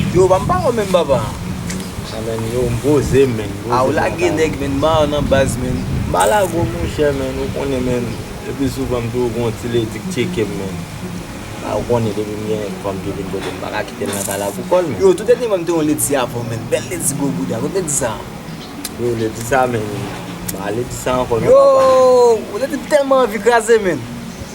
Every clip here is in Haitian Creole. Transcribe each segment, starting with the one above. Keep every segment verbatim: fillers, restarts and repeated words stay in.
Yo, pa m pa wè menm, papa. A, men, yo, m poze, men. A, ou lage nèg, men, m ba w nan baz, men. M pa lage w, monchè, men, ou konnen, men. Epi souvan m toujou gen yon ti ledi k tcheke m, men. A, ou konnen depi m gen fanm ki vin kote m, m pa ka kite l nan kay la pou kò l, men. Yo, tout dènyèman m te yon ledi avè w, men. Bèl ledi gwo bouda. Kote ledi sa? Yo, ledi sa, men. M pa ledi sa ankò, non, papa. Yo, ledi m tèlman anvi kraze, men.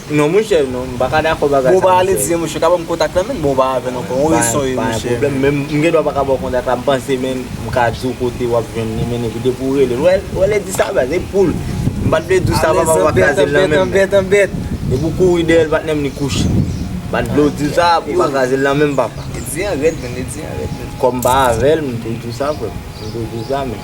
Non, monchè, non, m pa ka dakò bagay sa, monchè. Bon, ou pa ale di, monchè, ka ban m kontak la, men, bon, ou pa avè l ankò, yon reson, monchè. Pa gen pwoblèm, men m gen dwa pa ka ba w kontak la, m panse, men, m ka di w kote w ap jwenn li, men, epi depi w rele l. Wè, wè, lè di sa, baz, e poul. M pa t vle di w sa, papa, pa kraze l nan men m. Anbèt, anbèt, anbèt. Depi w kouri dèyè l, patnè m, li kouche. M pa t vle w di w sa, pou pa kraze l nan men m, papa. Ledi an rèd, men, ledi an rèd, men. Kòm m pa avè l, m te di w sa, frè m. M te di w sa, men.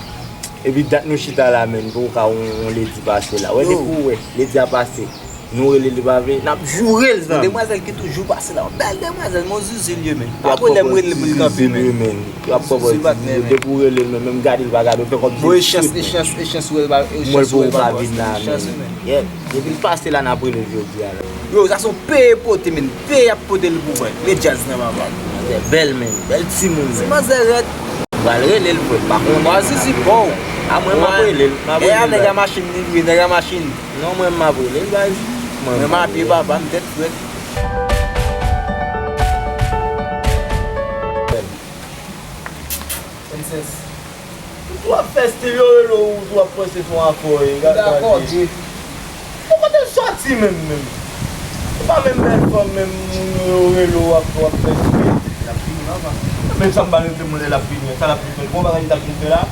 Epi dat nou chita la, men, pou w ka yon, yon ledi pase la. Wè, depi w wè, ledi a pase. Nou rele li pa vle, n ap joure l, zanmi. Demwazèl ki toujou pase la, yon bèl demwazèl, men yon zizi l ye, men. Pa pwoblèm, rele l pou l kanpe, men. Yo ap pran zizi l, men. Depi w rele l, men, menm gade l pa gade w, fè kòmsi. Bon, e chans, e chans, e chans wè l pa, e chans wè l pa vin la, men. Yeah. Depi l pase la, n ap rele l jodi a la. Yo, sa se yon peye pote, men. Peye ap pote l pou mwen. Men djaz nan papa. Manzè bèl, men. Bèl timoun, men. Ti manzè rèd. M pral rele l, frè. M pa konnen. Bon, zizi, bon. A mwen, m ap rele l. M ap rele l, nèg a machin li vre, nèg a machin. Non, mwen, m ap rele l, baz. Mwen, m ap rele l. Mwen, m ap rele l, papa, m tèt frèt. Princess. Ou ap fè stil yo rele w, ou ap panse se yon afè, e gade. Dakò, Dye. Bon, kote l sòti menm, menm? Ou pa menm bèl fanm, menm moun yo rele w, w ap, w ap fè stil. L ap vini, papa. Men sa m pa rete mwen lè l ap vini an. Sa l ap vin fè? Bon bagay li t ap vin fè la?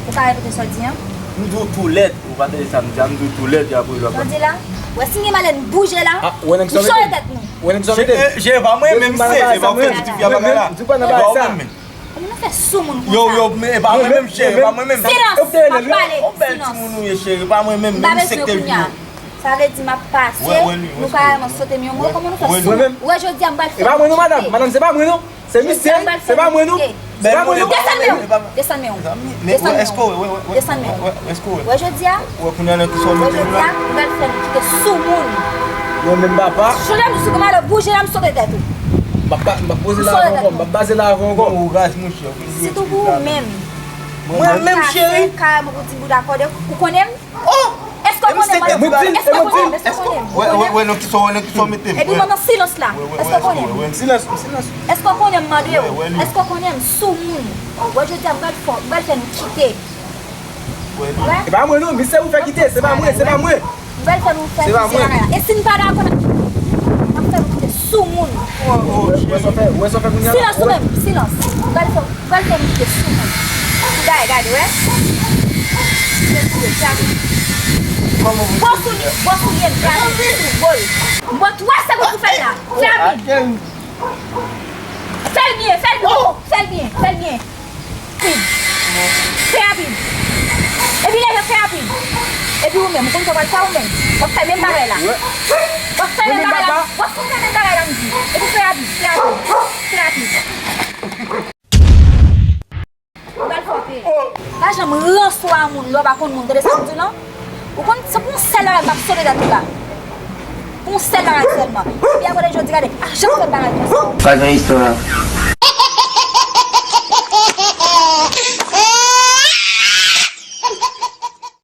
Ou ka repete sa w di an? M di w toulèt, ou pa tande sa m di a, m di w toulèt, e apre l ap. Sa w di la? Wè, si n gen malè, n bouje la. A, wè nèg sa w mete. N chanje tèt nou. Wè nèg sa w mete. Jere pa mwen menm, se, se pa w fè ti fi a bagay la. M di w pa nan bagay sa. Kòman nou fè sou moun konsa? Yo, yo, men e pa mwen menm, cheri, e pa mwen menm. Silans, m ap pale. Yon bèl timoun ou ye, cheri, e pa mwen menm, menm sekte l yo. Sa vle di m ap pase, nou karèman sote m yon mo, kòman nou fè sou moun? Wè, jodi a m pral fè. E pa mwen non, madanm, madanm, se pa mwen non. Se misye, se pa mwen non. Se pa mwen non. Desann men w, desann men w. Desann men w. Desann men w. Wè jodi a, wè jodi a, m pral fè nou kite sou moun. Mwen menm papa. Chonje m di sou kòman lè bouje la, m sote tèt ou. M ap, m ap poze la avè w ankò, m ap baze la avè w ankò. Sitou pou ou menm. Mwen menm, cheri. Karèman pou di bouda kòde, ou konnen m? Oh! Èske w konnen m? Èske w konnen m? Èske w konnen m? Wè, wè, wè, nan kisa, wè, nan kisa w mete m. Epi mwen nan silans la. Èske w konnen m? Silans, silans. Èske w konnen m mande w? Èske w konnen m sou moun? Wè, jodi a, m pral fè, m pral fè nou kite. Wè. E pa mwen non, misye ou fè kite, se pa mwen, se pa mwen. M pral fè nou fè kite bagay la. E si n pa dakò, n ap fè nou kite sou moun. Wè sa w fè, wè sa w fè kounye a la. Silans ou menm, silans. M pral fè, m pral fè nou kite sou moun. Gade, gade, wè. Gwo soulye, gwo soulye, gade, sou gwo l. M ba w twa segonn pou fè l la. Fè rapid. Fè l byen, fè l byen, fè l byen, fè l byen. Rapid. Fè rapid. Epi leve, fè rapid. Epi ou menm, ou konn sa w pral fè ou menm? W ap fè menm bagay la. W ap fè menm bagay la. W ap fè menm bagay la, m di. Epi fè rapid, fè rapid. Fè rapid. Ou pral frape. Pa janm ranswa moun lè w pa konn moun. Tande sa m di w lan? Ou konn, se pou yon sèl bagay m ap sote tèt ou la. Pou yon sèl bagay sèlman. Epi apre jodi, gade, pa janm fè bagay konsa. Pral gen istwa.